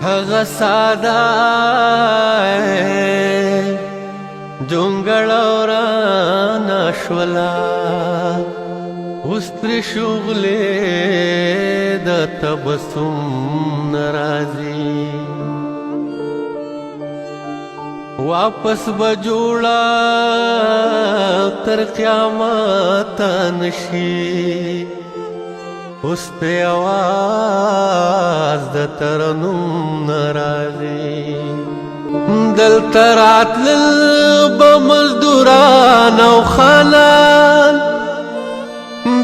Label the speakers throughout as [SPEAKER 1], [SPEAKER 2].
[SPEAKER 1] هغه ساده جونګړه ورانه شوله، اوس ترې شغلې د تبسم نه راځي. واپس به جوړه تر قیامت نشي، اوس په आवाज د ترنم نه راځي. دلته راتلل به مزدوران او خانان،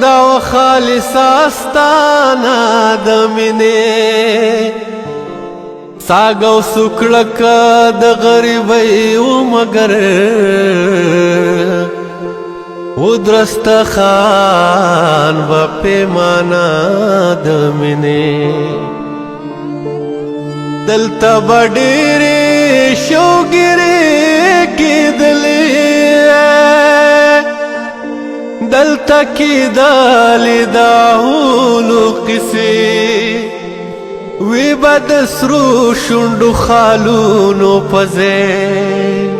[SPEAKER 1] دا خالص استانا د مینې. ساګو سکړک د غریبۍ و مگر ودرست خان و پیمانا د مینې. دلته به ډېرې شوګیرې کېدلې، دلته کېدلې د اهولو قصې. وي به د سرو شونډو خالونو په ځای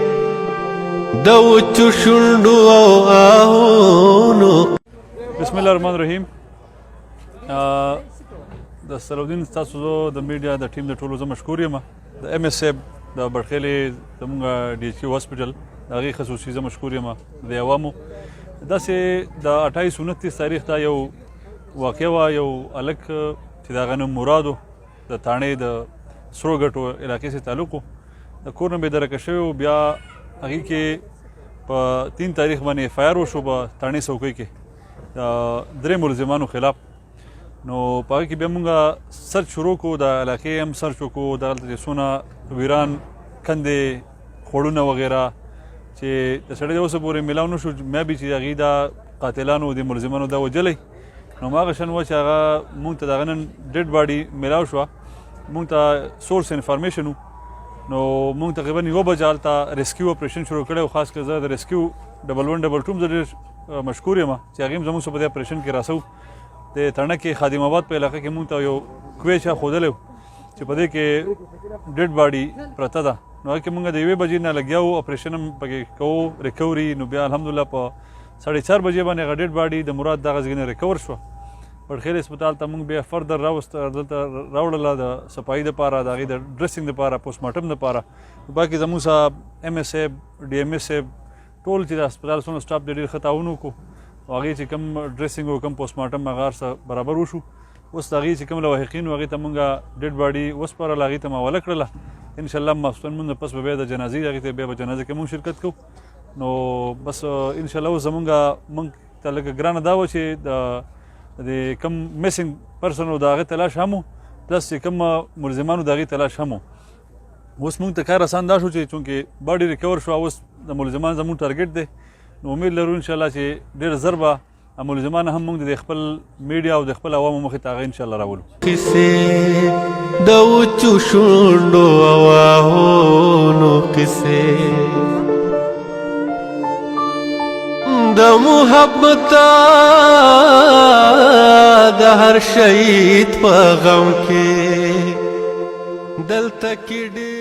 [SPEAKER 1] د وچو شونډو او آهونو.
[SPEAKER 2] بسم الله الرحمن الرحیم. د سرودین، تاسو د میډیا د ټیم د ټولو زه مشکور یم. د ایم اس صاحب د بټخېلې زمونږ ډي ایچ کیو هاسپټل، د هغې خصوصي زه مشکور یم. د عوامو داسې د 28 29 تاریخ دا یو واقع وه. یو هلک چې د هغه نوم مراد و، د تاڼې د سرو ګټو علاقې سره تعلق و، د کور نه بې درکه شوی و. بیا هغې کې په 3 تاریخ باندې اف آی آر وشو په تاڼې څوکۍ کې د درې ملزمانو خلاف. نو په هغه کې بیا مونږ سرچ شروع کو، د علاقې هم سرچ وکړو، دغلته چې څونه ویران کندې خوړونه وغیره چې د سړی د اوسه پورې میلاو نه شو. میا به چې هغې دا قاتلانو د ملزمانو دا وژلی. نو هغه شان و چې هغه مونږ ته دغه نن ډیډ باډي میلاو شوه. مونږ ته سورس انفارمیشن، نو مونږ تقریبا 1 بجه هلته ریسکیو اپریشن شروع کړی او خاص کر زه د ریسکیو 1122 زه ډېر مشکور یم چې هغې هم زموږ سره په دې اپریشن کې راسو. د تڼه کې خادم آباد په علاقه کې مونږ ته یو کوی چا ښودلی چې په دې کې ډیډ باډي پرته ده. نو هغه کې مونږ د 1 بجې نه لګیا وو، اپریشن هم پکې کوو، ریکوري. نو بیا الحمدلله په 4:30 بجې باندې هغه ډیډ باډي د مراد دغه ځای نه ریکور شوه. بټخېل هسپتال ته مونږ بیا فردر راوست، دلته راوړله د صفایي دپاره، د هغې د ډریسینګ دپاره، پوسټ مارټم دپاره. باقي زموږ سره ایم اس صاحب، ډي ایم اس صاحب، ټول چې د هسپتال څونه سټاف دی، ډېر ښه تعاون وکړو او هغې چې کوم ډریسینګ او کوم پوسټ مارټم هغه هر څه برابر وشو. اوس د هغې چې کوم لواحقین وو، هغې ته مونږ ډیډ باډي وسپارله، هغې ته مو حواله کړله. انشاءالله ماخستن مونږ پس به بیا د جنازې هغې ته بیا په جنازه کې مونږ شرکت کوو. نو بس انشاءالله اوس زمونږ مونږ ته لږه ګرانه دا وه چې د کوم میسینګ پرسن د هغې تلاش هم و، پلس چې کوم ملزمانو د هغې تلاش هم و. اوس مونږ ته کار اسان دا شو چې چونکې باډي ریکور شو، اوس د ملزمان زمونږ ټارګټ دی. نو امید لرو انشاءالله چې ډېر زر به ملزمان هم مونږ د خپل میډیا او د خپل عوامو مخې ته هغه انشاءالله راولو.
[SPEAKER 1] قصې د وچو شونډو او آهونو، قصې د محبت د هر شهید په غم کې دلته کې ډېر